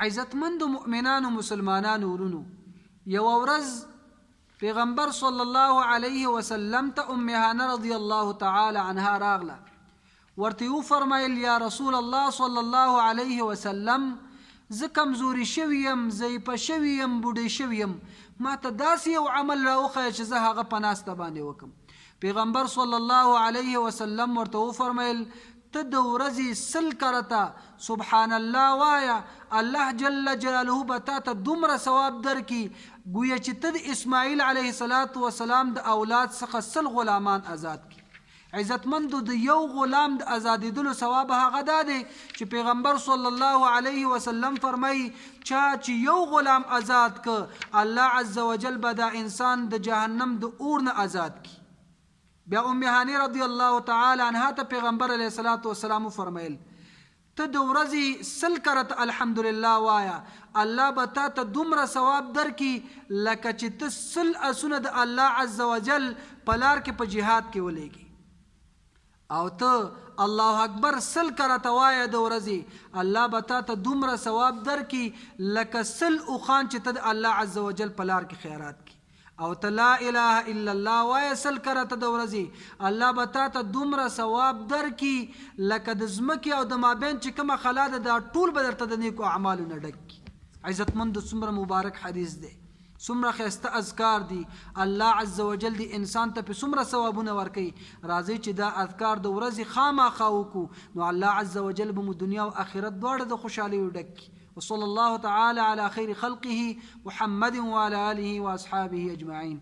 عزتمندو مؤمنانو مسلمانانو ورونو، یوه ورځ پیغمبر صلی الله علیه وسلم ته ام هانه رضی الله تعالی عنها راغله، ورته یې وفرمایل، یا رسول الله صلی الله علیه وسلم، زه کمزوري شوي یم، ضعیفه شوي یم، بوډۍ شوي یم، ماته داسې یو عمل راوښیه چې زه هغه په ناسته باندې وکړم. پیغمبر صلی الله علیه وسلم ورته وفرمایل، ته د ورځې 100 کرته سبحان الله وایه، الله جل جلاله به تاته دومره ثواب درکړي ګویا چې ته د اسماعیل علیه الصلوة والسلام د اولاد څخه 100 غلامان ازاد کړي. عزتمندو د یو غلام د ازادیدلو ثواب هغه دا دی چې پیغمبر صلی الله علیه وسلم فرمایي، چا چې یو غلام ازاد کړ، الله عزوجل به دا انسان د جهنم د اور نه ازاد کړي. بیا ام هاني رضی الله تعالی عنها ته پیغمبر علیه الصلوة والسلام وفرمایل، ته د ورځې 100 کرته الحمدلله وایه، الله به تا ته دومره ثواب درکړي لکه چې ته 100 اسونه د الله عزوجل په لار کې په جهاد کې ولېږې. او ته الله اکبر 100 کرته وایه د ورځې، الله به تا ته دومره ثواب درکړي لکه 100 اوښان چې ته د الله عزوجل په لار کې خیرات کړې. او ته لا اله الا الله وایه 100 کرته د ورځې، الله به تا ته دومره ثواب درکړي لکه د ځمکې او د مابین چې کومه خلا ده دا ټول به درته د نیکو اعمالو نه ډک کړي. عزتمندو څومره مبارک حدیث دی، څومره ښایسته اذکار دي، الله عزوجل دې انسان ته پرې څومره ثوابونه ورکوي. راځئ چې دا اذکار د ورځې خاماخا وکړو نو الله عزوجل به مو دنیا او اخرت دواړه د خوشحالیو ډک کړي. وصلی الله تعالی علی خیر خلقه محمد وعلی آله واصحابه اجمعین.